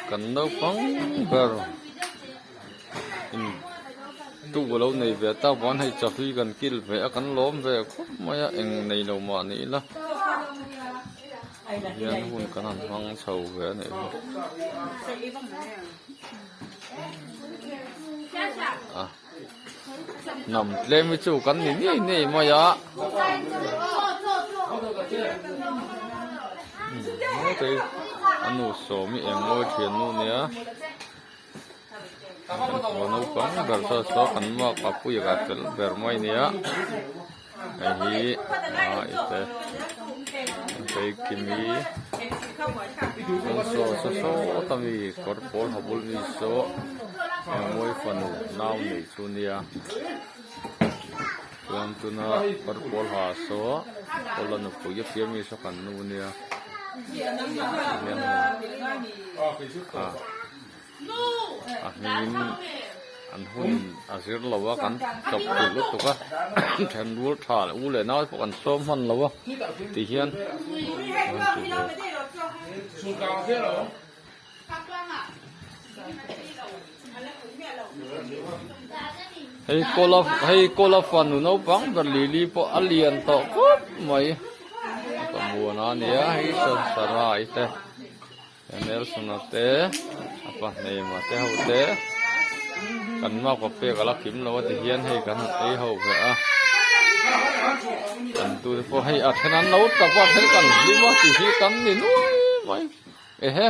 Kan naupang ber in tu a lo nei ve ta vang hei chawhlui kan kil ve a kan lawm ve khawp mai a eng nei lo mah ni ila hian hun kan han hmang chho ve a nih hi a hnam tlem hi chu kan ni ngei ngei mai a a nu sawm hi eng mawi thian nu nia. Kan naupang ber saw saw kan mak a pui a fel ber mai nia hei hi a ite hei kimi saw saw saw ta mi kawr pawl ha bul mi saw engmawi fanu nau nei chu nia chuan tuna kawr pawl ha saw kawla nupui a piang mi saw kan nu nia tihian hei. A hmingin an hun a zir lo a kan chawp kulh lutuk a then rul tha leh u leh nau te pawh kan sawm hman lo a ti hian an ti ve. Hei kawla hei kawla fanu naupang ber lili pawh a lian tawh khawp mai ka muan a nia hei sarai te. Nelson-a te a pahnema te ho te kan map a pek a la kim lo a ti hian hei kan han ei ho ve a kan tu te pawh hei a then an lo tap a a then kan hlim a ti hi kan ni nuai mai ehe.